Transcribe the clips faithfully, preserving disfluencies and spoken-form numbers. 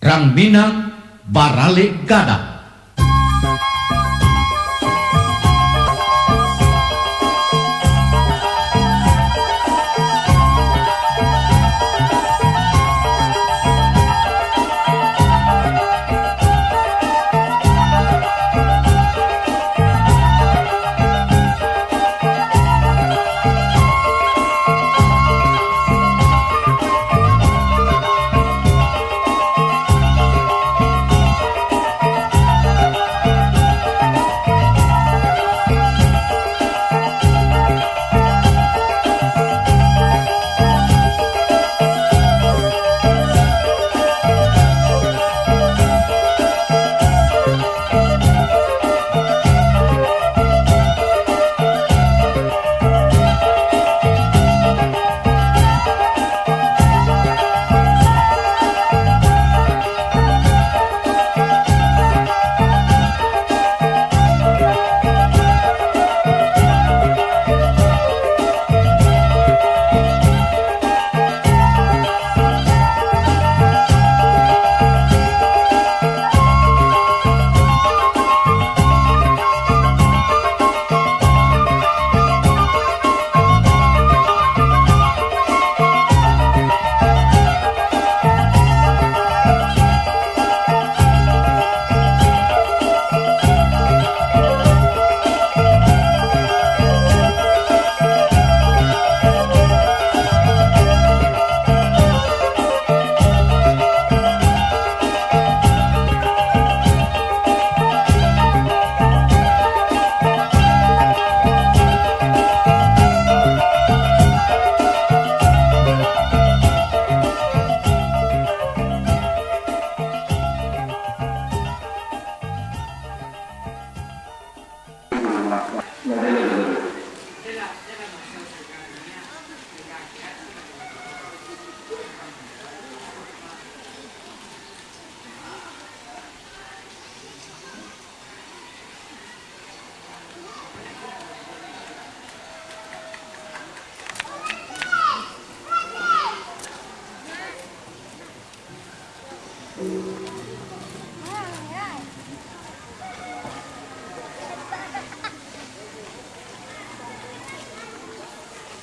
Urang Minang baralek gadang.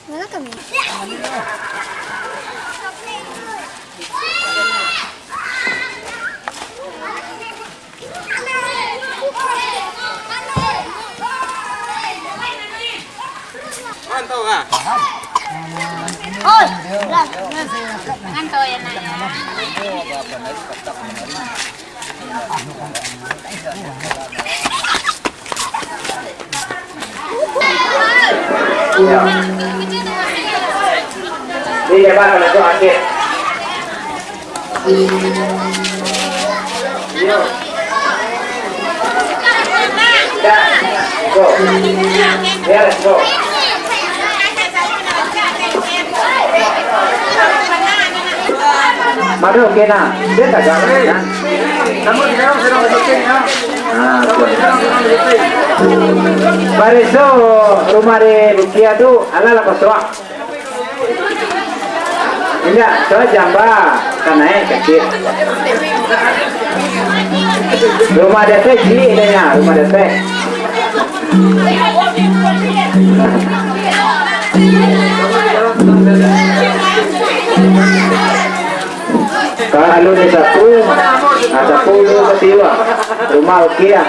Mana kami? Oi, nganto ya, nak, ya. Mado kena, dia tagak, kan? Ah, bariso rumah di Bukia tu, alah lah kosoak. Indak, tu jamba, ka naik kaki. Rumah D P cilik dia nya, rumah D P. Kalau di sapu, nah, sapu dulu ka tiwa. Rumah oke lah.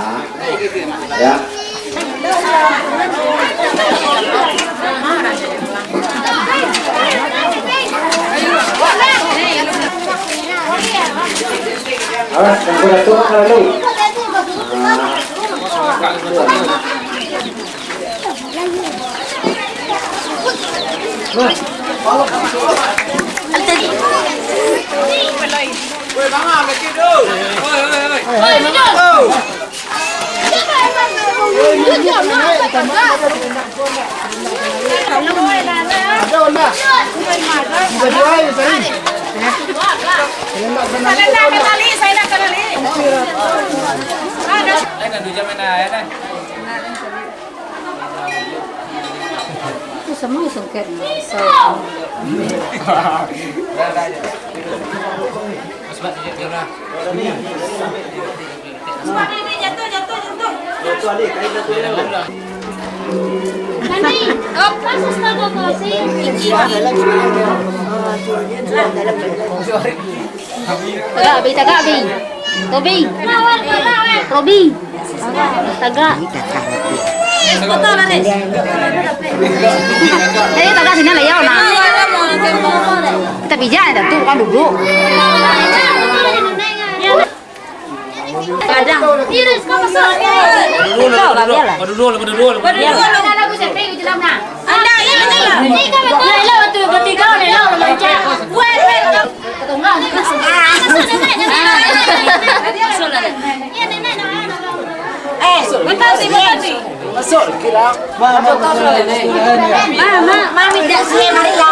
Nah, ya. Awas, campur rata makan lalu. Nah. Itu semua sungkit. So, tagak, Bi, tagak, Bi. Tobi. Robi. Tagak. Eh, tagak sini lah, ya, nah. Kita pijak, dah tu kan duduk. Kadang. Duduk, duduk, duduk. Duduk, duduk, duduk. Duduk. Anak, ya, betul lah. Ini kan betul. Lah, lah, waktu bertiga, lah, lah, lah, mancak. Weh, weh. Eh, makasih, makasih. Masuk, kira. Ma, ma, ma, ma, ma, ma, minta sini, marilah.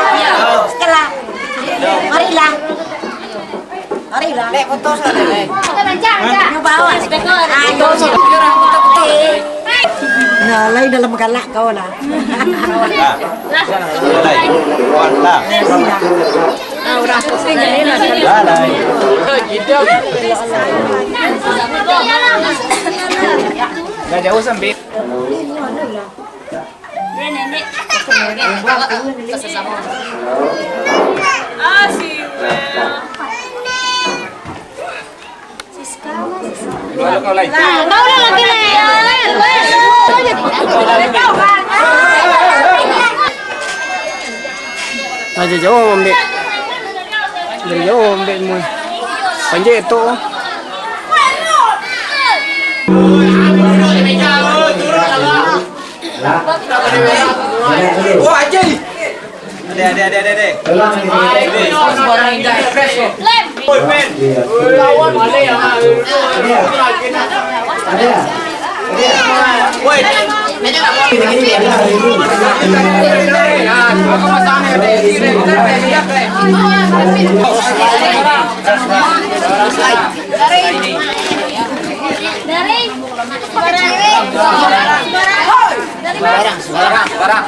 Setelah. Marilah. Marilah. Lek, foto sana, Lek. Kita mancang, mancang. Nyoba awak. Ah, yo. Nah, lain dalam galak kau lah. Lah. Lah. Lah. Dah jauh sampai. Ah, si Mel. Nah, kau lah laki-laki. Aja jauah, Mbak. Dari jauah, Mbak, mun. Panjai tu. Wah, anjing. Ade, ade, ade, ade, ade. Sembarang indah, fresh, kok. Woi, Pen. Woi. Dari, dari, dari. Sembarang, sembarang, sembarang.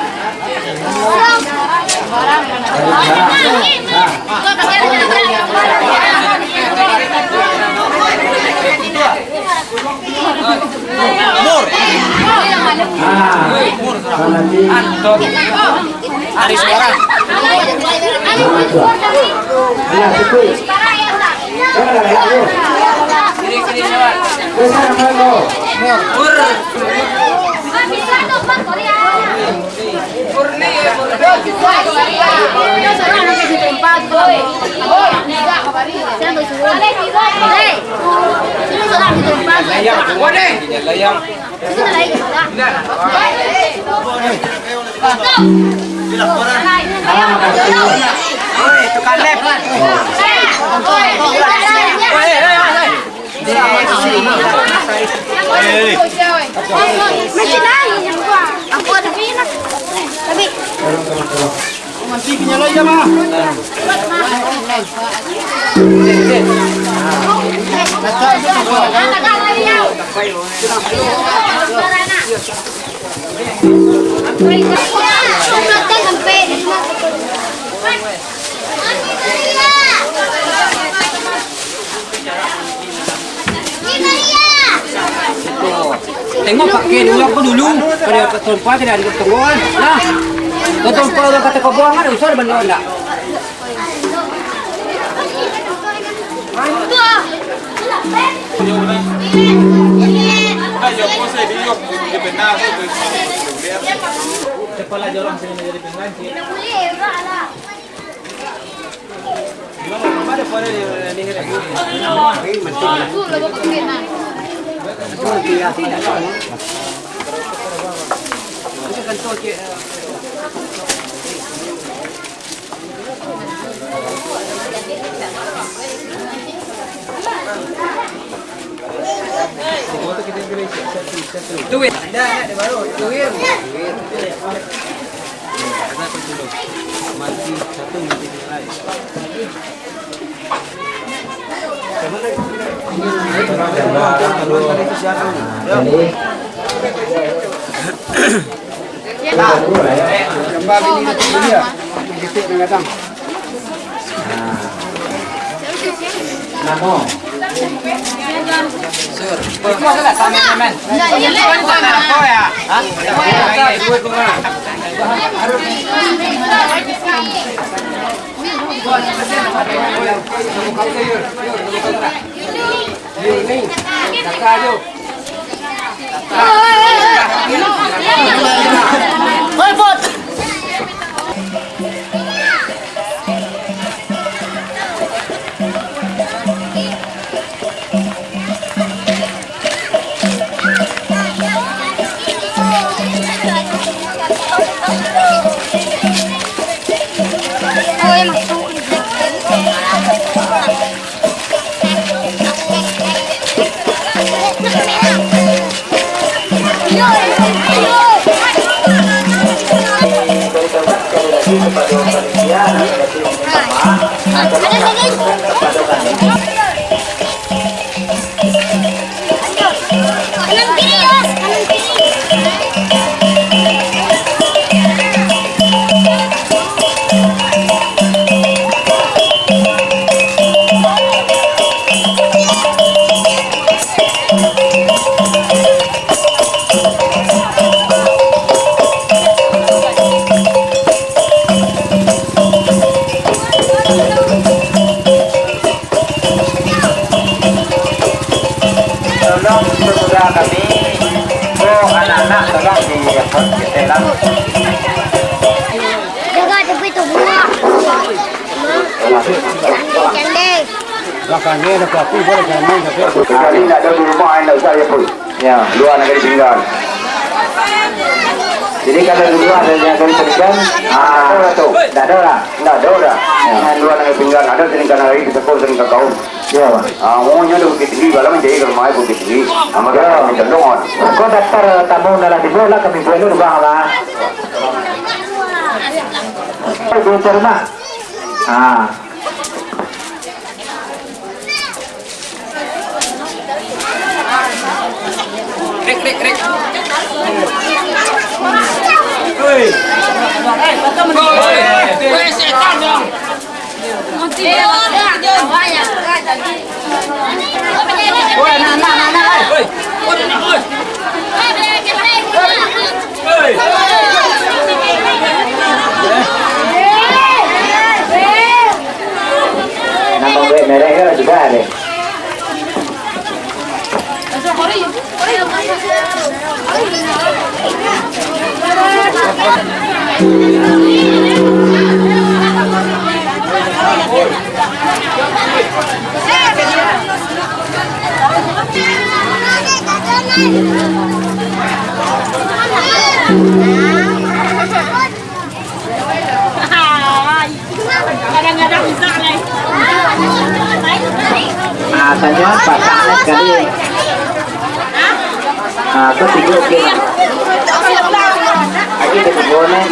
Mur. Mur. Ari sembarang. Tengok pakai dulu aku dulu. Kalau terompa tidak ada ketemuan. Nah, terompa orang kata kau buang kan usah benar enggak? Kepala jorang sini menjadi pengganti. Gambar bini dia tu dia. Titik yang datang. Namo? Sur. Itu adalah sama teman. Hah? Tolong pemuda kami, ko anak-anak tolong di-, apa, geser lah. Jaga tepi tu bunga. Candai. Belakangnya ada pelaku, boleh jangan main, tapi. Kecuali nak ada di rumah, nak usah ya pun. Ya. Luar nagari pinggan. Jadi kalau di luar ada yang dari pinggan, ah, tak ada lah tu. Tak ada lah. Tak ada lah. Ya. Yang luar nagari pinggan, ada sering kena lagi, kita pun sering tak tahu. Iya, Pak. Ah, umumnya ada Bukittinggi, kalau menjadi kalau main Bukittinggi, sama ya. Kami condong, Wan. Kau daftar tamu dalam tiga lah, kami buat dulu, Bang, Abang. Kau belum terima? Ah. Rek, rek, rek. Hei. Hei, setan dong. Woi, anak, anak, anak, anak, woi. Woi, anak, woi. Hei. Kadang-kadang bisa, guys. Ah, tanyo patah sekali. Ah, tu tigo kilo. Lagi tigo kilo.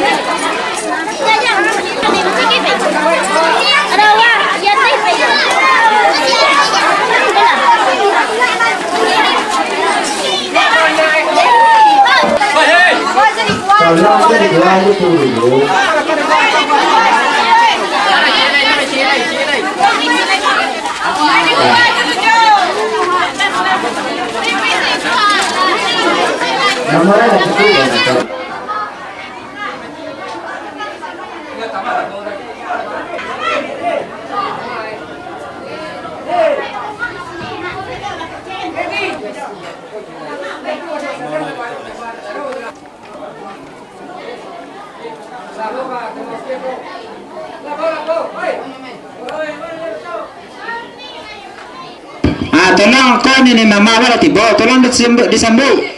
Ah, tolong ko ni, ni mama awak lah tibo, tolong disambu-, disambuik.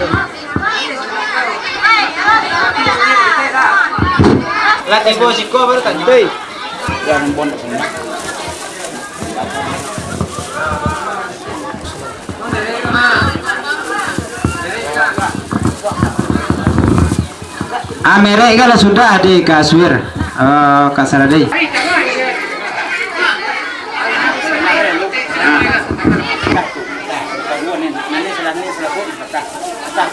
Lah tibo siko baru tanyo. Hei. Jangan pondok sana. Ah, merek kan lah sudah di kasir. Oh, kasar deh.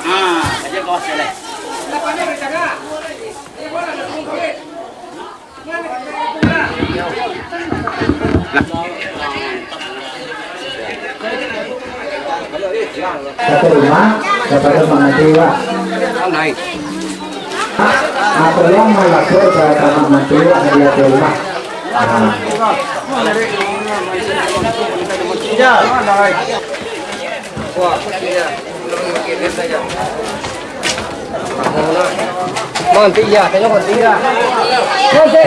Ah, aja kau selesai. Satu rumah, kepada Mak Manti, Wak. Ah, tolong melapor ke Mak Manti, Wak, dari satu rumah. Ah. Manti, ya, tanya manti, ya. Manti.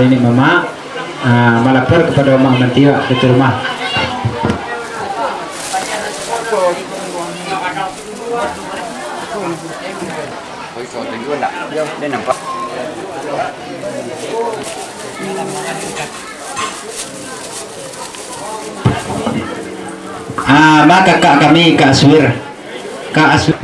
Ini mama. Ah, malapor kepada Mak Manti, Wak, ketua rumah. Ah, mah kakak kami, Kak Aswir. Kak Aswir.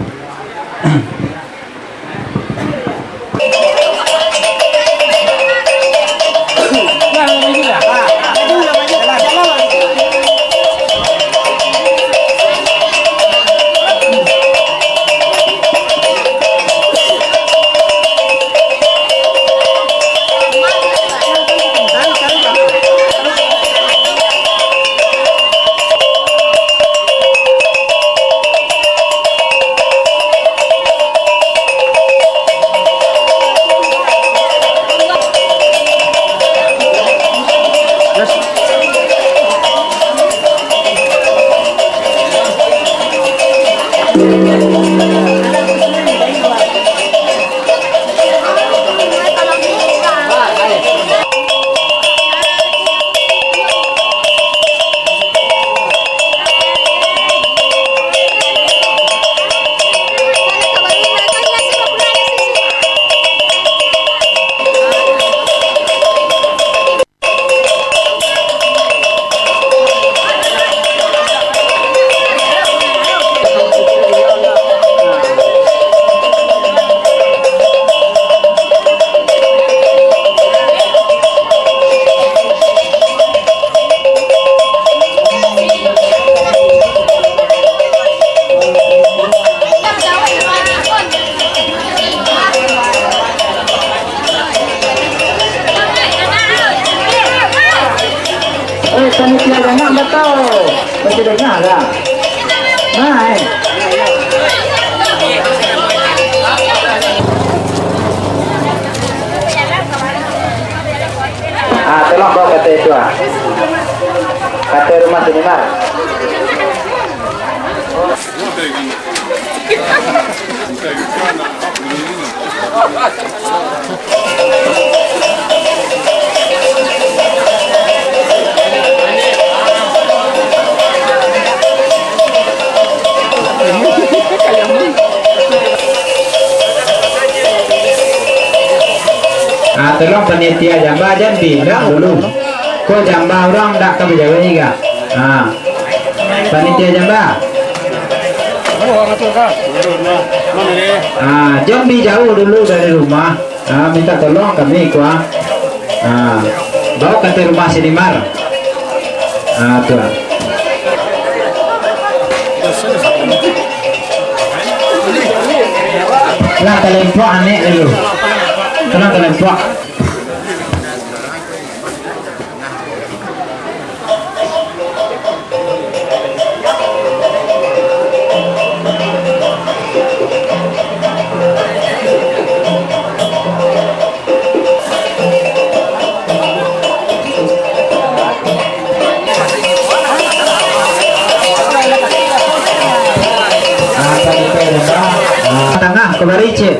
Eh, panitia jamaah batau. Masih danga lah. Nah, eh. Ah, tolong bawa katai tu, ah. Katai rumah sinimal. Ah, tolong panitia jamba jan bilang dulu. Ko jamba urang ndak ka bajawai ka. Ah. Panitia jamba. Ah, jan bi jauah dulu dari rumah. Ah, minta tolong kami ko, ah. Ah, bawa katai rumah sinimal. Ah, tu, ah. Lah, talempuak anek dulu. Tolong talempuak. Tangah ka bari, cek.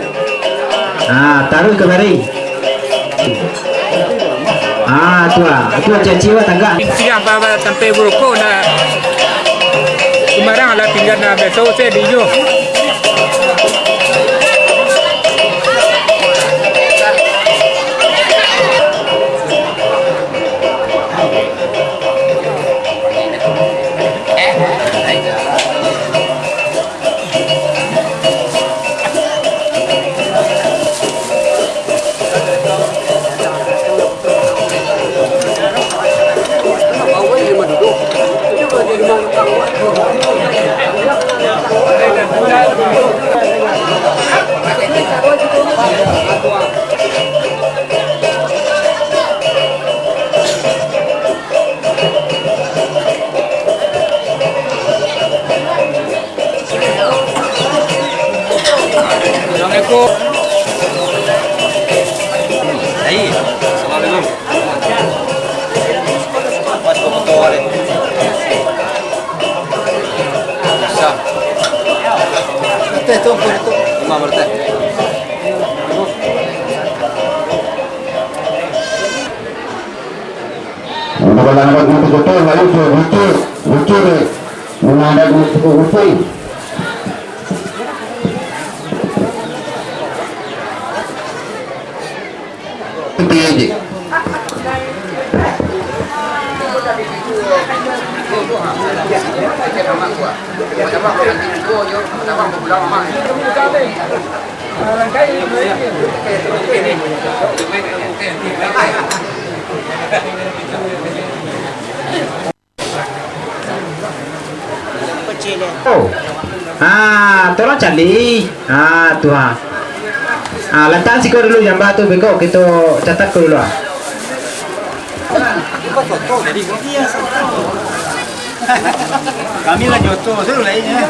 Ah, taruih ka bari. Ah, tu ah. Tu ah, caci awak tagak. Intinya, ba-, ba-, sampai buruko na. Kumarang lah tinggal na beso se di yo. Assalamualaikum. Assalamualaikum. Pas kau ketua ni. Bisa. Betul tu, betul tu. Imam betul. Udah balang-balang tu, betul, lalu tu, betul, betul deh. Menghadap di suku Hussein. Itu aja. Oh. Ah, tolong cali. Ah, tu ha. Ah, latak siko dulu jamba tu, beko kito catat ko dulu ah. Kami lah joto tu lainnya.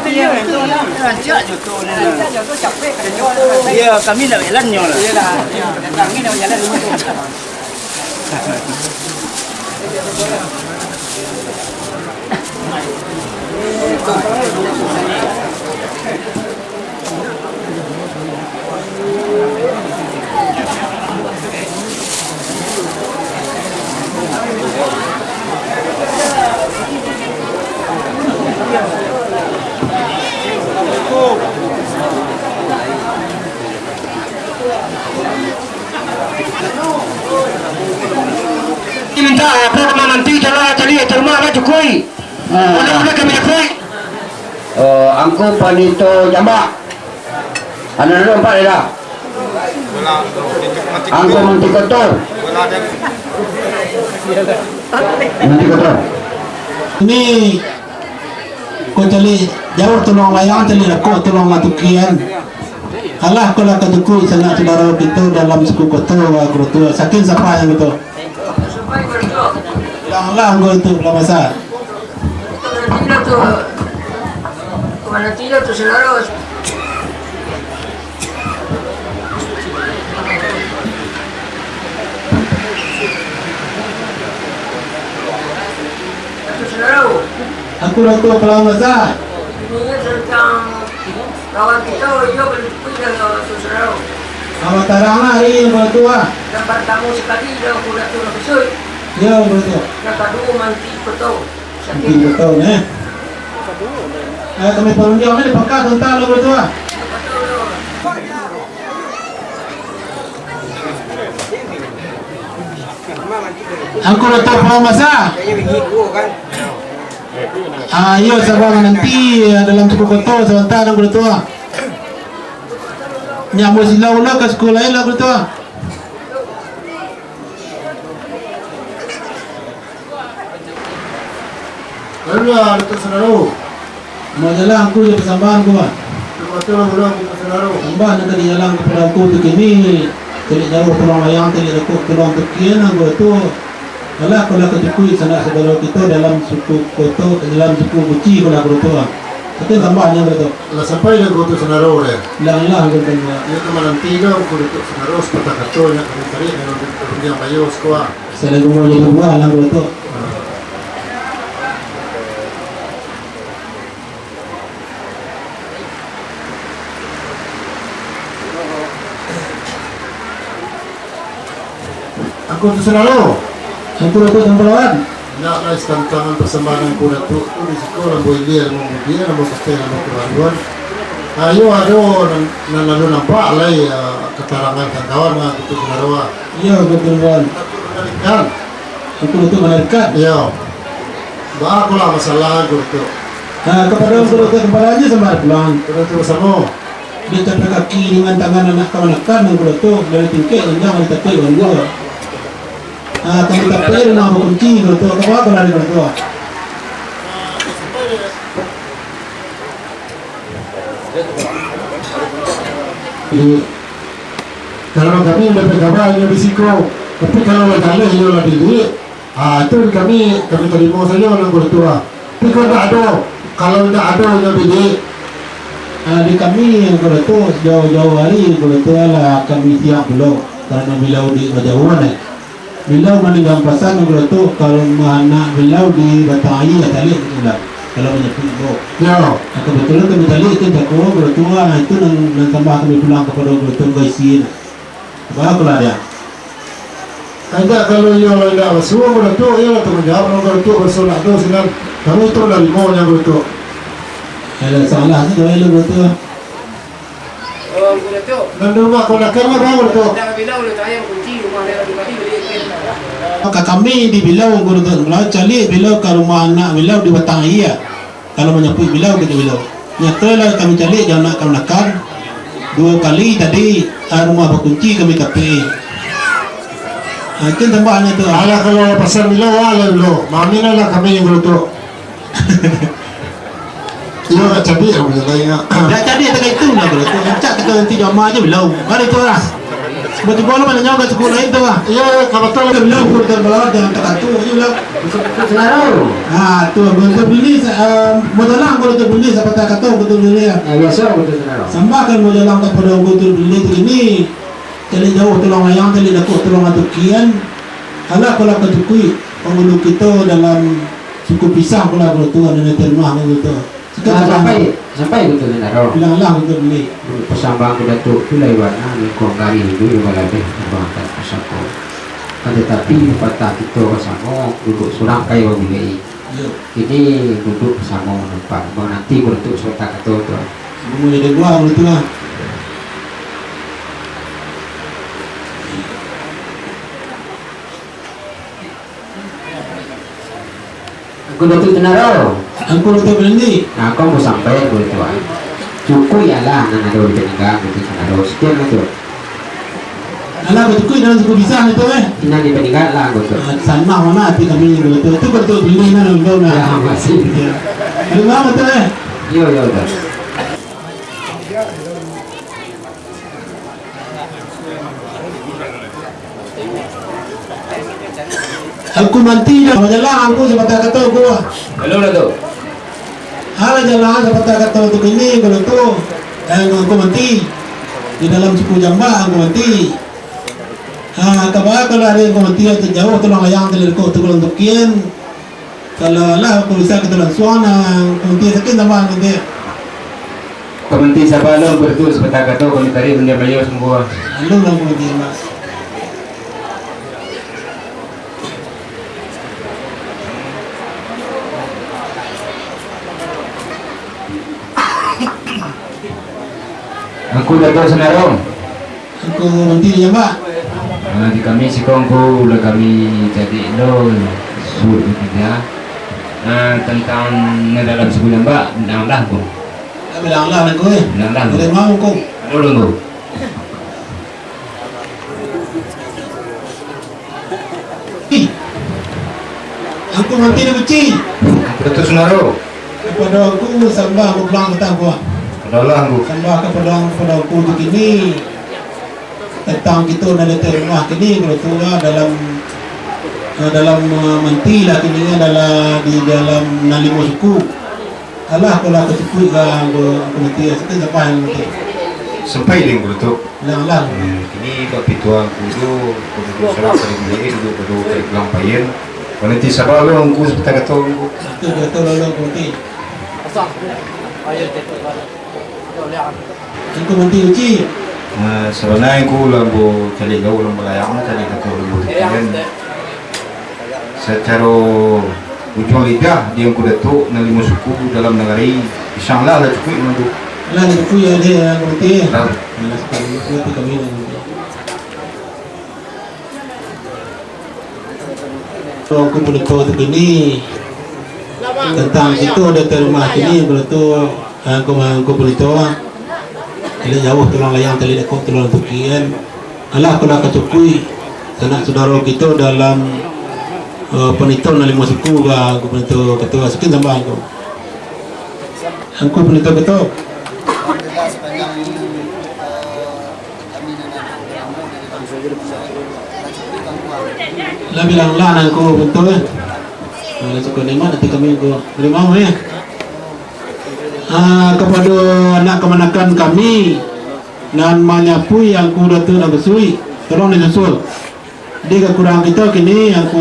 Rancak joto ni. Iya, kami nak jalan nyo lah. Kami nak jalan. Minta apa nama nanti jalan cari rumah lah cukup. Ah. Mana-mana kami cukup. Oh, angku panito jambak. Anak dulu empat dah. Angku manti kotor. Manti kotor. Ni Ko caliak jauah tulung layang, caliak dakek tulung matukian. Alah, ko lah ka cukuik sanak sudaro kito dalam suku Koto, Guru Tuo. Sakian sapa yang kito. Alah, angku Datuak Pulang Masa. Nanti lah tu. Nanti lah tu, saudara. Angku Datuak Pulang Masa. Ini tentang kawan kita, iyo, boleh tukui dah, saudara. Amat tarang lah hari ini, angku Datuak. Yang pertama sekali, dah angku Datuak nak besok. Iyo, angku Datuak. Yang kedua, manti betul. Mungkin betul, eh. Eh, kami pengunjung ni dipakak tentang lo betul, ah. Angku Datuak Pulang Masa. Ah, iyo, sabar mananti, eh, dalam suku koto sabanta, angku Datuak. Nyak mau silau lo ka suku lain lah, angku Datuak. Lalu lah, Datuak Sanaro. Majalah angku jo pasambahan ko, ah. Terima kasih lah, Datuak Sanaro. Sambah nan ka dijalang kapado angku tu kini, caliak jauah tolong layang, caliak dakek tolong tukian, angku tu. Alah, ko lah ka cukuik sanak saudara kito dalam suku koto, dalam suku Kuci ko lah, angku tu, ah. Tapi sambahnyo, angku tu. Lah sampai dah, Datuak Sanaro, deh? Lah, lah, angku tu. Iyo tu mananti dah, angku Datuak Sanaro, sapatah kato nyo kami tarik, nyo kami panjang bayo siko, ah. Assalamualaikum warahmatullahi wabarakatuh. Angku tu saudaro. Angku tu saudaro. Nak lah tantangan persembahan angku Datuak tu di siko, lambo ilia, lambo mudia, lambo kateh, lambo kabaruan. Ayo, ado nan, nan lalu nampak lai, ah, katarangan kawan-kawan, ah, gitu, saudaro, ah. Iyo, betul, Wan. Kan? Itu, itu malaikat. Iyo. Baa pulo masalah angku tu? Ha, kapado angku tu, kapado aja sama pulang. Kapado tu samo. Dia tapak kaki dengan tangan anak kamanakan angku tu, dari tingkek janjang dari tapek bangga. Ha, kami tapek rumah bakunci angku tu, kapado angku lari angku tu? Jadi, kalau kami dapek kaba inyo di siko, tapi kalau lah jaleh inyo lah diliek, ah, itu kami, kami tarimo sajo lah, angku Datuak. Tapi kalau indak ado, kalau indak ado inyo diliek, ah, di kami, angku Datuak, jauah-jauah ari, angku Datuak, lah kami siap pulo, karano bilau di bajauahan, eh. Bilau maninggakan pasan, angku Datuak, ka rumah anak bilau di Batang Aia, caliak tu lah, kalau manyapuik ambo. Yo. Nah, kebetulan kami caliak tu, cako, angku Datuak, ah, itu nan, nan sambah kami pulang kapado angku Datuak, angku isi nah. Baa pulo dia? Indak, kalau iyo lah indak basuo, angku Datuak, iyo lah tangguang jawab, angku Datuak, basuo nak tu sinan. Kami tu narimo nyo, angku Datuak. Alah, salah tu, angku Datuak. Nan di rumah kamanakan lah, bang, tu. Ka kami di bilau, angku Datuak, lah caliak bilau ka rumah anak bilau di Batang Aia. Kalau manyapuik bilau, kito bilau. Nyato lah kami caliak jo anak kamanakan. Duo kali tadi, ah, rumah bakunci kami tapek. Ah, itu sambah nyo tu. Alah, kalau pasan bilau, alah dulu. Mamin lah kami, angku Datuak. Iyo, nak cadiak lah, punyo lain, ah. Nak cadiak takah itu lah, bro. Rancak takah nanti jamaah je, bilau. Mari tu lah. Cuba-cuba lah, mana nyawa kat suku lain tu lah. Iyo, kabatua lah. Bilau, guru terbawa jangan takatu je, bilau. Senarau. Ah, tu, guru terbeli, ah, modalang guru terbeli, siapa tak kata guru terbeli, ya. Ya, biasa guru senarau. Sambahkan modalang kepada guru terbeli tu ini. Caliak jauah tolong layang, caliak dakek tolong atukian. Alah, kalau ka cukuik pangulu kito dalam suku pisang pulo, bro, tu, ado nan terima, bro, tu. Nah, sampai, sampai gitu, Bintaro. Bilang lah gitu, beli. Pasambahan ka Datuak tu lai bana, lingkuang gari tu, yang balabeh, bangkat pasako. Kan tatapi, patah kito basamo, duduk surang kai bagulai. Iyo. Kini duduk basamo nampak, mananti ka Datuak sabanta kato tu. Namo jadi buah, bro, tu lah. Angku Datuak Tunaro. Angku Datuak Belendi. Nah, ko ambo sampaian, Angku Datuak. Cukuik alah nan ado di paninggalan Datuak Tunaro. Sakian lah tu. Alah, bacukuik dalam suku pisang itu, eh. Nan di paninggalan lah, Angku Datuak. Ah, sanang mano ati kami, Angku Datuak. Itu Angku Datuak Belendi nan undang, nah. Ya, masih. Ya. Terima kasih, eh. Iyo, iyo, Datuak. Angku manti dah bajalan, angku sapatah kato, angku. Halo, Datuak. Halo, jalan sapatah kato tu kini, kalau tu, eh, angku manti. Di dalam suku Jambak, angku manti. Ha, kaba kalau ado angku manti tu jauah, tulang layang, tu leko, tu tulang tukian. Kalau lah, angku bisa kito langsuang, nah, angku manti sakin tambah, angku manti. Angku manti saba lo, angku tu sapatah kato, kami tarik baliau sungguah. Lalu lah, angku manti, Mas. Angku Datuak Sunaro. Angku manti di Jambak. Ah, di kami siko angku lah kami cadiak lo suruik katiga. Ah, tantang nan dalam suku Jambak, bilang lah angku. Ah, bilang lah angku, eh. Bilang lah angku. Dari mau angku? Dulu angku. Angku manti di Kuci. Datuak Sunaro. Kapado angku sambah bapulang ka tangkuak. Kapado lah angku. Sambah kapado ang-, kapado angku tu kini. Tantang kito nan di ateh rumah kini, kalau tu lah dalam, eh, dalam, eh, manti lah kini, adalah di dalam nan limo suku. Alah, kalau ka cukuik ka angku, angku manti, sampai, sampai angku manti. Sampai dek angku Datuak. Lah, lah. Eh, kini ka pituah angku tu, angku Datuak Sunaro tadi mulai duduak pado tarik pulang payan. Manti saba lo angku sapatah kato angku. Sapatah kato lo angku manti. Angku manti Uci. Eh, sabananyo angku lah ambo caliak jauah, lah ambo layang, caliak kato lah ambo tukian. Sacaro ujuang lidah, di angku Datuak nan limo suku dalam nagari, insya Allah lah cukuik mah tu. Lah cukuik yo, dek, angku manti. Lah. Lah, sakali itu kami lah. Angku panito tu kini, tantang kito di ateh rumah kini, angku tu, angku, angku panito, taliak jauah tulang layang, taliak dakek tulang tukian. Alah, kalau ka cukuik sanak sudaro kito dalam, eh, panito nan limo suku, ka angku panito kato, sakin sambah angku. Angku panito kato. Lah bilang lah angku panito, eh. Ah, lah cukuik nikmat ati kami angku. Terima kasih, eh. Ah, kapado anak kamanakan kami, nan manyapui Angku Datuak Nan Kusuik, tolong disusul. Di kakurangan kito kini, Angku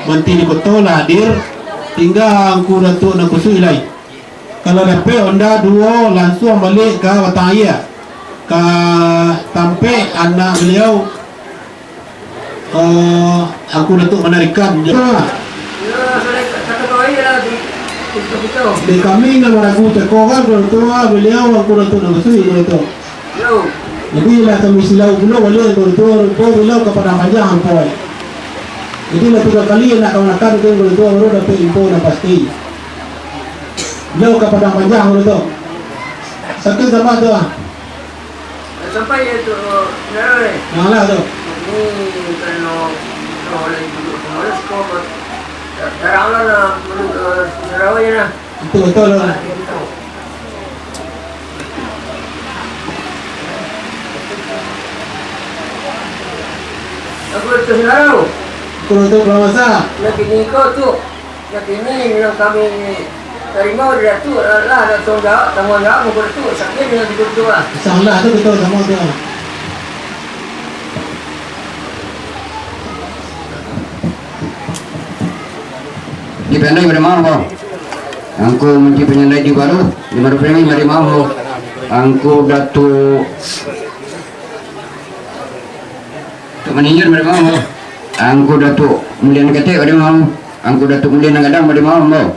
Manti di Koto lah hadir, tingga Angku Datuak Nan Kusuik lai. Kalau dapek onda duo, lansuang baliak ka Batang Aia, ka tampek anak baliau, eh, Angku Datuak Manarikan. Di kami nan maragu teko kan, kalau tu, ah, baliau Angku Datuak Nan Kusuik, kalau tu. Jadi lah kami silau pulo baliak, kalau tu, rupo baliau ka Padang Panjang, rupo. Jadi lah tigo kali nak kamanakan tu, kalau tu, baru dapek info nan pasti. Baliau ka Padang Panjang, kalau tu. Sakin sambah tu, ah. Sampai yo tu, Saudara, eh. Nah, lah tu. Ini karano, oh, lagi duduk pengurus ko, tarang lah nak duduk, eh, Saudara je lah. Betul, betul lah. Aku tu Saudara. Betul, betul, Pulang Masa. Lagi ni kau tu. Sakini nan kami tarimo dari Datuak, lah, lah, Datuak jawab, tangguang jawab, Angku Datuak, sakini nan Angku Datuak lah. Insyaallah tu betul samo tu. Di pandai bari maaf, Bang. Angku Manti Panyandai di baru, di baru pandai bari maaf, Bang. Angku Datuak Datuak Maninjun bari maaf, Bang. Angku Datuak Mulian Ketek bari maaf. Angku Datuak Mulian Gadang bari maaf, Bang.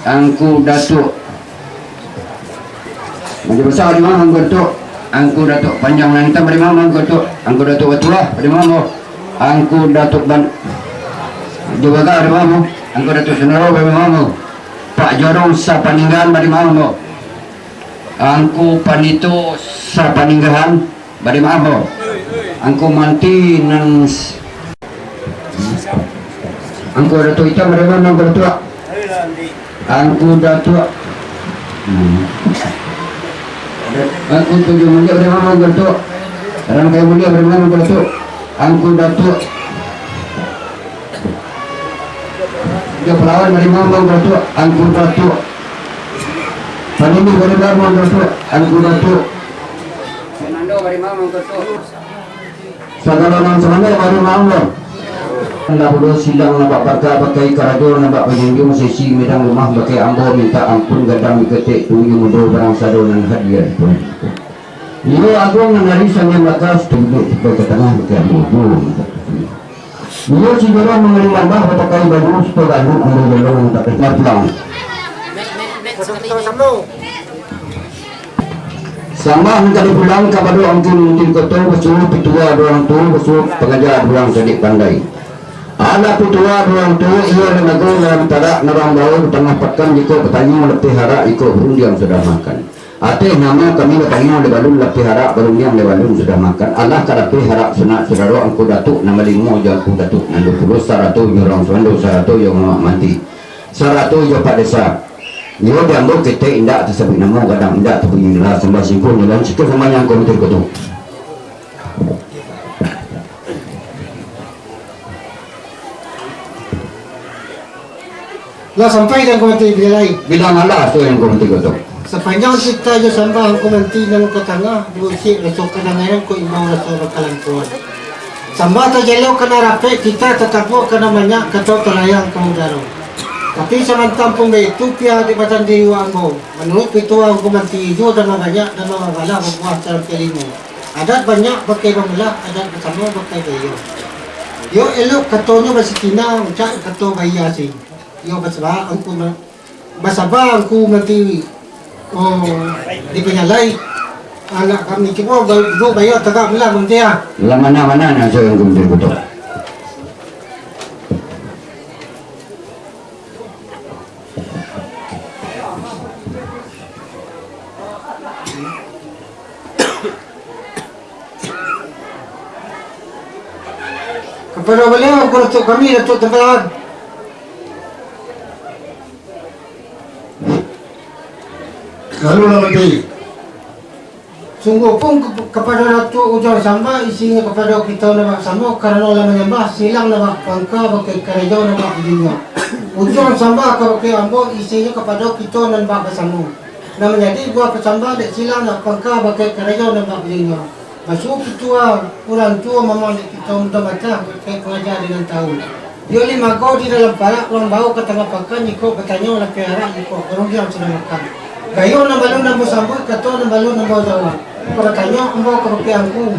Angku Datuak Maju Besar bari maaf, Angku Datuak. Angku Datuak Panjang Nan Itam bari maaf, Angku Datuak. Angku Datuak Batulah bari maaf, Bang. Angku Datuak Ban-, Jobaga bari maaf, Bang. Angku Datuak Sunaro bari maaf, Bang. Pak Jorong Sapaninggahan bari maaf, Bang. Angku Panito Sapaninggahan. Bari maaf, Bang. Angku Manti nan s-, Angku Datuak Itam, bari maaf, Angku Datuak. Angku Datuak. Hmm. Angku Tunjuang Mulia, bari maaf, Angku Datuak. Rangkai Mulia, bari maaf, Angku Datuak. Angku Datuak. Palawan bari mambang Datuak, Angku Datuak. Panini bari mambang Datuak, Angku Datuak. Fernando bari mambang Datuak. Sagalo nan salamo bari mambang. Lah pulo silang nan bak baka, bakai karajo nan bak panjunjuang, sesi midang rumah bakai ambo, mintak ampun gadang diketek, tuyun mudo barang sado nan hadia di pun. Iyo aguang nan dari sanggan bakas, tunjuak tipai ka tangah bakai ambo. Iyo si Jolong mangari lambah, bapakai baju sipagaluk, ambo Jolong nan tapeh pulang. Sambah nan ka dipulang kapado Angku Mantri Koto, basuo pitua urang tuo, basuo pangaja urang cadiak pandai. Alah pitua urang tuo, iyo lamago dalam tarak, nan urang bawo di tangah pakan, jikok batanyo lapeh arak, jikok barundiang sudah makan. Ateh namo kami batanyo dek balun, lapeh arak barundiang dek balun sudah makan. Alah ka lapeh arak sanak sudaro, Angku Datuak nan balimo jo Angku Datuak nan duo puluah, sarato jo urang suando, sarato jo Mamak Mantri, sarato jo Pak Desa. Iyo di ambo ketek indak tasabuik namo, gadang indak tabunyi, lah sambah singko nyo, lah siko sambah nyo Angku Mantri Koto. Lah sampai di Angku Mantri, bila lai? Bila malah tu Angku Mantri Koto. Sapanjang carito jo sambah Angku Mantri nan ka tangah, diusik raso kadangaran, kok imbau raso bakalampuan. Sambah tajalo ka nan rapek, titah tatabuak ka nan banyak, kato talayang ka udaro. Tapi samantang pun baitu, pia di batang diri ambo. Manuruik pitua Angku Mantri, juo nan banyak, nan balah babuah dalam kalimo. Adat banyak pakai bamulah, adat basamo pakai baiyo. Yo elok katonyo basikinah, uncak kato baiya si. Yo basaba Angku Ma-, basaba Angku Mantri. Oh, dipanyalai anak kami, cubo ba-, duduak baiyo tagak pulang, Mantri, ah. Lah mana-mana nan asa Angku Mantri Koto. Kapado baliau, Angku Datuak kami, Datuak Tamparan. Lalu lah, Mantri. Sungguahpun kep-, kapado Datuak Ujuang Sambah, isinyo kapado kito nan bak samo, karano lah manyambah silang nan bak pangka, bakai karajo nan bak dijunjuang. Ujuang sambah kabake ambo, isinyo kapado kito nan bak basamo. Nan manjadi buah pasambah dek silang nan bak pangka, bakai karajo nan bak dijunjuang. Basuo pitua urang tuo, mamang dek kito mudo batah, bakai pangaja di nan tahu. Iyo lamago di dalam parak, urang bawo ka tangah pakan, jikok batanyo lapeh arak, jikok barundiang sudah makan. Gayo nan balun ambo sambuik, kato nan balun ambo jawab. Kok batanyo ambo kabake Angku,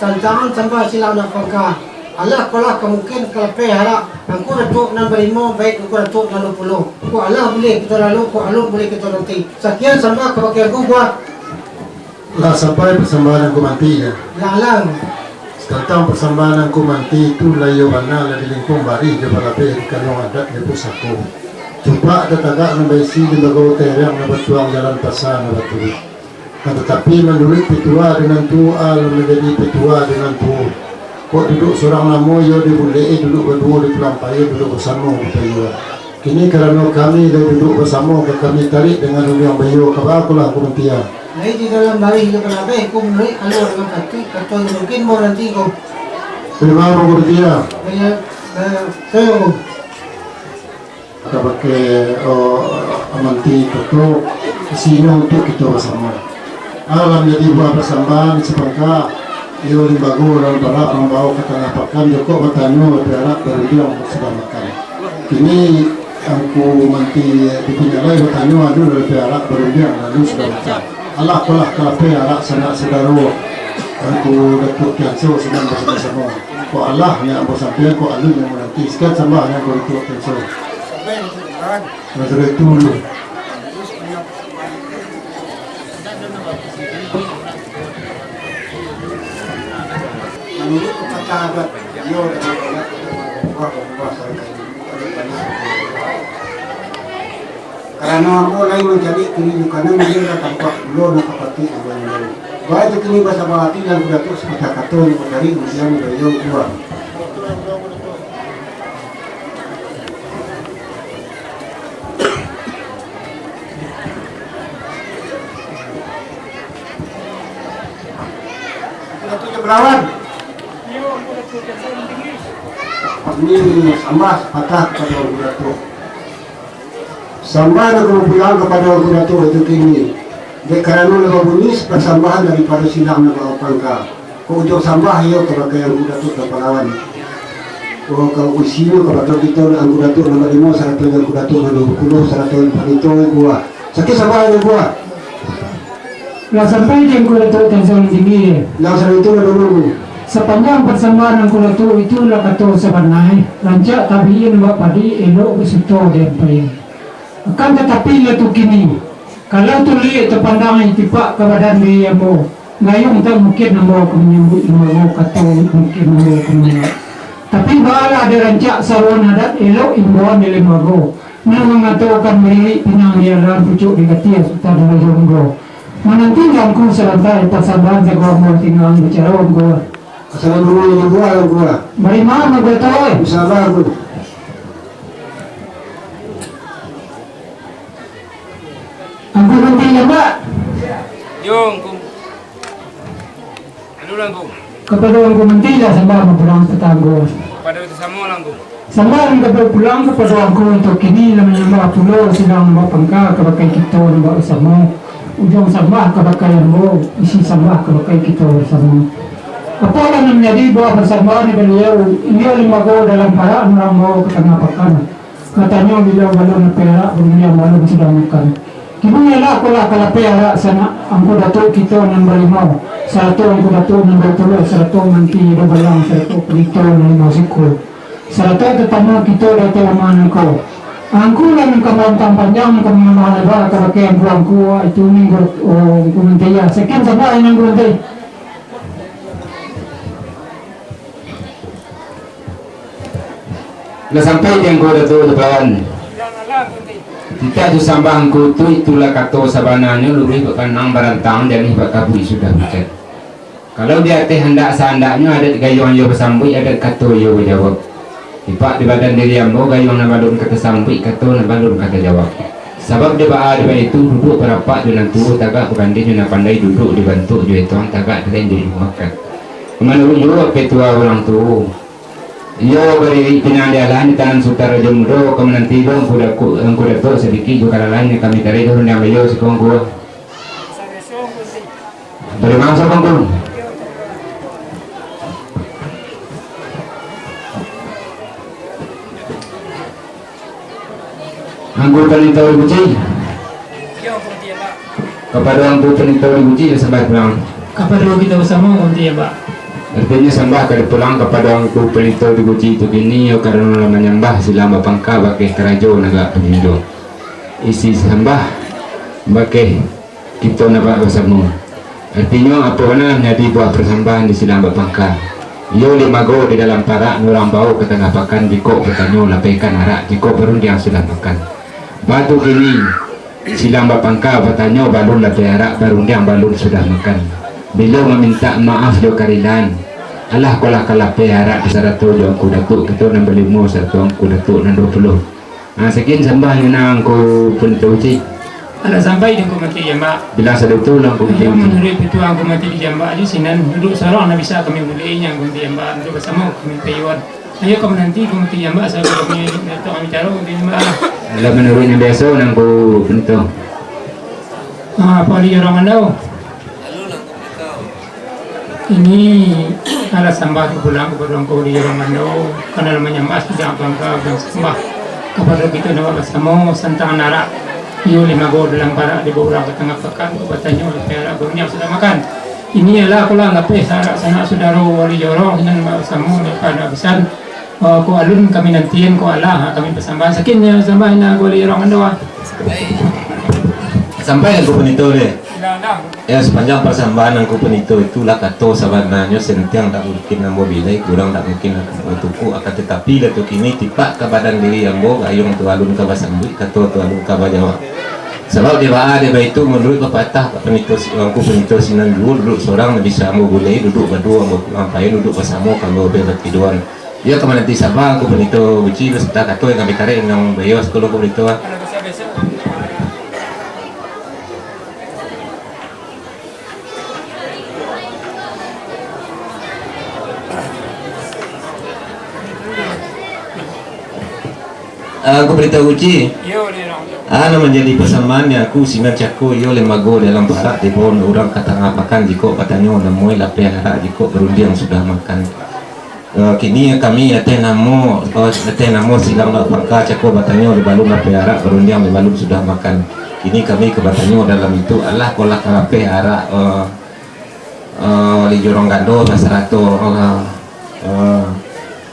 tantangan sambah silang nan bak pangka. Alah, kolah ka mungkin ka lapeh arak, Angku Datuak nan balimo, baik Angku Datuak nan duo puluah. Kok alah buliah kito lalu, kok alun buliah kito nanti. Sakian sambah kabake Angku, buah. Lah sampai pasambahan Angku Mantri, ya? Lah, lah. Tantang pasambahan Angku Mantri tu, lah iyo bana, lah dilingkuang barih jo balabeh, di kanuang adat jo pusako. Cupak tatagak nan baisi, limbago terang nan batuang, jalan pasa nan baturuik. Nah, tatapi manuruik pitua di nan tuo, alah manjadi pitua di nan tuo. Kok duduak surang namo iyo di bulek, eh, duduak baduo di palampai, duduak basamo di payua. Kini karano kami lah duduak basamo, ka kami tarik dengan rundiang baiyo, ka baa kolah Angku Mantri? Lai di dalam barih jo balabeh, ko manuruik alua nan patuik, kato nan mungkin, ambo nanti ko. Tarimo, Angku Mantri. Baiyo, eh, sayo, Angku. Kabake, oh, Mantri Koto, isinyo untuak kito basamo. Alah manjadi buah pasambahan sapangka, iyo limbago dalam parak, urang bawo ka tangah pakan, jikok batanyo lapeh arak, barundiang sudah makan. Kini Angku Mantri dipanyalai batanyo, anu lapeh arak, barundiang lalu sudah makan. Alah, kolah ka lapeh arak sanak sudaro, Angku Datuak Tianso sadang basamo-samo. Kok alah nyo ambo sampaian, kok alun nyo ambo nanti. Sakian sambah nyo Angku Datuak Tianso. Nah, sudah itu dulu. Manuruik pepatah adat, iyo dari adat, ubah-ubah sarakali. Karano ambo lai mancaliak kiri jo kanan, iyo lah tampak pulo nan ka patuik ambo nimbau. Baa tu kini basabaa ati, Angku Datuak, sapatah kato nan batarik undiang baiyo, buah. Datuak Jabalawan. Kami sambah sapatah kapado Angku Datuak. Sambah nan ka pulang kapado Angku Datuak Datuak Kini, dek karano lah babunyi pasambahan daripado silang nan bapangka. Kok ujuang sambah iyo kabake Angku Datuak Tampalawan. Oh, kalau isinyo kabake kito Angku Datuak nan balimo, sarato jo Angku Datuak nan duo puluah, sarato jo panito buah. Sakik sambah jo buah. Lah sampai di Angku Datuak Tansuang Tinggi. Lah sampai itu lah dulu. Sapanjang pasambahan Angku Datuak itu lah kato sabanai, rancak tabiin bak padi, elok basuto diampaian. Akan tatapi lah tu kini, kalau tulik tapandang itipak ka badan diri ambo, gayuang tak mungkin ambo ka manyambuik limbago, kato mungkin ambo ka manjawab. Tapi baalah dirancak saruan adat, elok imbauan di limbago, nan mangatokan baririk pinang di alam pucuak di gatiah sutan rajo manggo. Mananti angku sabanta, pasambahan sago ambo tingga bicaro angku. Assalamualaikum warahmatullahi wabarakatuh. Bari ma, Angku Datuak, oi? Insyaallah, Angku. Angku Manti Jambak. Yo, Angku. Anu lah, Angku. Kapado Angku Manti lah sambah mampulang patanggo. Kapado itu samo lah, Angku. Sambah nan ka pulang kapado Angku Datuak Kini, lah manyambah pulo silang nan bapangka kabake kito nan basamo. Ujuang sambah kabake ambo, isi sambah kabake kito basamo. Apolah nan manjadi buah pasambahan di baliau, iyo limbago dalam parak nan urang bao ka tangah pakan. Katanyo bilo balun lapeh arak, barundiang balun sudah makan. Kini alah ko lah ka lapeh arak sanak Angku Datuak kito nan balimo, sarato Angku Datuak nan duo puluah, sarato Manti Edo Balang, sarato panito nan limo siko. Sarato tatamu kito di ateh rumah nangko. Angku lah nan ka mantang panjang, nan ka manyambah laba kabake angku-angku, itu ni, oh, Angku Manti, yo. Sakian sambah, Angku Manti. Lah sampai di Angku Datuak Tampalawan. Titah tu sambah Angku tu, itulah kato sabananyo, luruih bak kanang barantang, jaleh bak kabuik sudah bucek. Kalau di ateh handak saandaknyo, adat gayuang iyo basambuik, adat kato iyo bajawab. Tipak di badan diri ambo, gayuang nan balun ka tasambuik, kato nan balun ka tajawab. Sabab dek baa dek baitu, duduak barapak jo nan tuo, tagak baganding jo nan pandai, duduak dibantuak jo etuang, tagak dilenjek jo makan. Manuruik juo apo tua urang tuo. Iyo baririk pinang di alah, di tangan sutan rajo mudo, ka mananti jo Angku Datuak, Angku Datuak sadikik jo kalalan, nan kami tarik jo rundiang baiyo siko Angku. Bari mangsa, Angku. Angku Panito di Guci. Kapado Angku Panito di Guci, sambah pulang. Kapado kito basamo, Angku Manti Jambak. Artinyo, sambah ka dipulang kapado Angku Panito di Guci tu kini, yo, karano lah manyambah silang bapangka bakeh karajo nan agak panjunjuang. Isi sambah bakeh kito nan bak basamo. Artinyo, apo bana nan manjadi buah pasambahan di silang bapangka? Iyo, limbago di dalam parak, nan urang bao ka tangah pakan, jikok batanyo, lapehkan arak, jikok barundiang sudah makan. Baa tu kini, silang bapangka batanyo, balun lapeh arak, barundiang balun sudah makan. Bilo mamintak maaf jo karilaan, alah ko lah ka lapeh arak sarato jo Angku Datuak kito nan balimo sarato Angku Datuak nan duo puluah. Ah, sakian sambah nyo nan Angku Panito Guci. Alah sampai di Angku Manti Jambak. Bilang sado tu lah Angku Manti Guci. Manuruik pituah Angku Manti Jambak, jo sinan duduak sorang nan bisa kami bulek, Angku Manti Jambak, duduak basamo kami payuan. Ayo ka mananti Angku Manti Jambak, sabab kami datang kami caro Angku Manti Jambak. Alah manuruik nan biaso nan Angku Panito. Ah, apo lai urang mandau? Ini alah sambah tu pulang kapado Angku di Ramando, karano manyambah sudah bangka dan sambah kapado kito nan basamo santang arak. Iyo limbago dalam parak, dibaok urang ka tangah pakan, batanyo lapeh arak, barundiang sudah makan. Ini alah ko lah lapeh arak sanak sudaro wali joro nan basamo di panabisan. Oh, ko alun kami nantian, ko alah kami pasambahan. Sakian nyo sambah nan Angku di Ramando, ah. Sampai Angku Panito deh. Ya, sapanjang pasambahan Angku Panito itulah kato sabananyo, santiang dak mungkin ambo bilai, kurang dak mungkin ambo tuku, akan tatapi lah tu kini tipak ka badan diri ambo, gayuang tu alun ka basambuik, kato tu alun ka bajawab. Sabab dek baa dek baitu, manuruik papatah Angku Panito, Angku Panito sinan juo, duduak sorang nan bisa ambo bulai, duduak baduo ambo pulang payun, duduak basamo ka ambo batiduan. Iyo ka mananti sambah Angku Panito Guci, basarto kato nan kami tarik nan baiyo sakalo Angku Panito. Aku beritahu Uci. Ah, nan manjadi pasambahan di angku sinan cako, iyo limbago dalam parak, dibao urang ka tangah pakan, jikok batanyo namuah lapeh arak, jikok barundiang sudah makan. Eh, kini kami ateh namo, eh, ateh namo silang lawak pangka, cako batanyo dibalun lapeh arak, barundiang dibalun sudah makan. Kini kami ka batanyo dalam itu, alah ko lah ka lapeh arak, eh, eh, wali jorong gado sarato, eh, eh,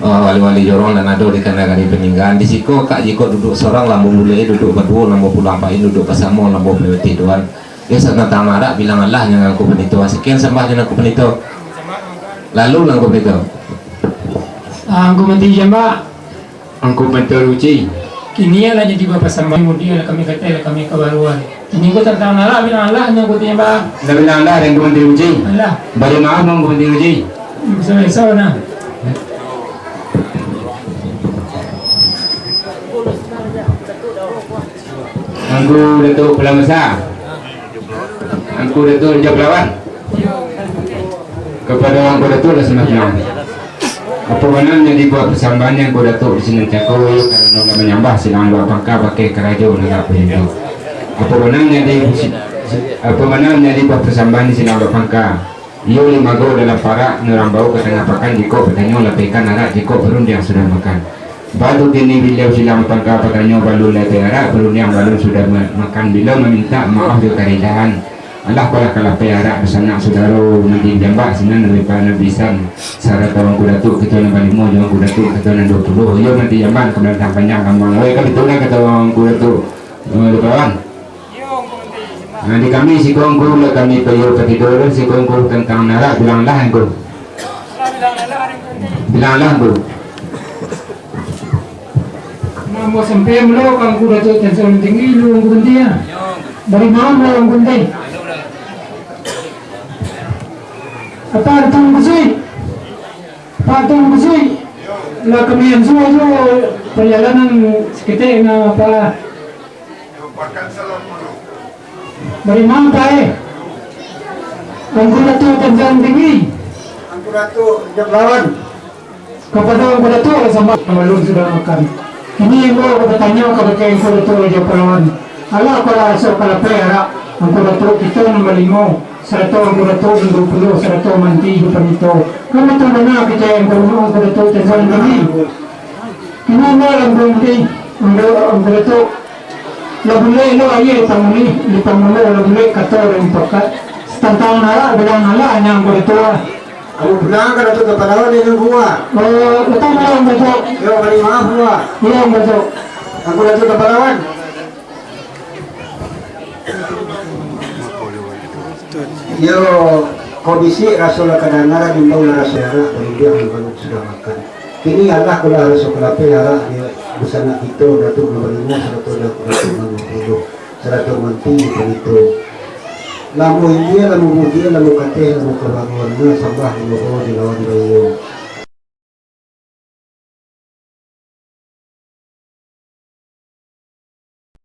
eh, wali-wali jorong nan ado di ka nagari Paninggalan. Di siko kak jikok duduak sorang, lambo bulek duduak baduo, lambo pulang pain duduak basamo, lambo pawetih doan. Yo, satantang arak bilang alah nyo Angku Pandito. Sakian sambah jo Angku Pandito. Lalu Angku Pandito. Ah, Angku Manti Jambak. Angku Pantai Uci. Kini lah jadi bapasambahan, mudian lah kami katai, lah kami kabaruan. Kini ko tantang arak, bilang alah nyo Angku Pantai Jambak. Lah bilang alah, Angku Pantai Uci. Alah. Bari maaf, Angku Pantai Uci. Bisa-bisa nah. Angku Datuak Palawan Basa. Angku Datuak Rajo Palawan. Kapado Angku Datuak lah sambah. Apo bana nan jadi buah pasambahan Angku Datuak di sinan cako, iyo karano lah manyambah silang lawak pangka bakeh karajo nan lah bahiduik. Apo bana nan jadi, apo bana nan jadi buah pasambahan di silang lawak pangka? Iyo limbago dalam parak, nan urang bao ka tangah pakan, jikok batanyo lapehkan arak, jikok barundiang sudah makan. Batu kini baliau silang pangka, batanyo balun lapeh arak, barundiang balun sudah ma-, makan. Bilo mamintak maaf jo karelaan, alah ko lah ka lapeh arak, basanak sudaro Manti Jambak sinan, Nabi pa-, Nabi San, sarato Angku Datuak kito nan balimo, jo Angku Datuak kito nan duo puluah. Iyo Manti Jambak, ka balantang panjang kambuang. Oi, kan itu lah kato Angku Datuak, eh, Datuak Palawan. Nah, di kami siko Angku, lah kami payo patido, siko Angku tantang arak, bilang alah Angku. Bilang alah Angku. Namo sampai mulo ka Angku Datuak Tansuan Tinggi, lu Angku Panti, ah. Bari maaf lo Angku Panti. Apa datang Angku Sui? Apa datang Angku Sui? Lah kami ansuah jo pajalanan saketek, nah, apa? Bari maaf, eh. Angku Datuak Tansuan Tinggi. Angku Datuak Rajo Palawan. Kapado Angku Datuak lah sambah, balun sudah makan. Kini ambo ka batanyo kabake Angku Datuak Rajo Palawan. Alah ko lah raso ka lapeh arak, Angku Datuak kito nan balimo, sarato Angku Datuak nan duo puluah, sarato Manti jo Pandito. Kan batua bana kecek Angku, Angku Datuak Tansuan Tinggi. Kini ambo lah Angku Manti, Angku, Angku Datuak. Lah bulek lo aia di pangulu, di pangulu lah bulek kato dari pakat. Satantang arak bilang alah nyo Angku Datuak. Ambo pulang ka Datuak Rajo Palawan di Lubuak. Oh, datang pulang, Datuak. Yo, bari maaf, Buak. Iyo, Datuak. Angku Datuak Rajo Palawan. Yo, kok bisi raso lah kadanga, imbau lah raso arak, barudiang balun sudah makan. Kini alah ko lah raso ka lapeh arak, di basanak kito, Datuak nan balimo, sarato Datuak nan duo puluah, sarato Manti jo Pandito. Lamo ilia, lamo mudia, lamo kateh, lamo kabaruan, sambah jo lawan baiyo.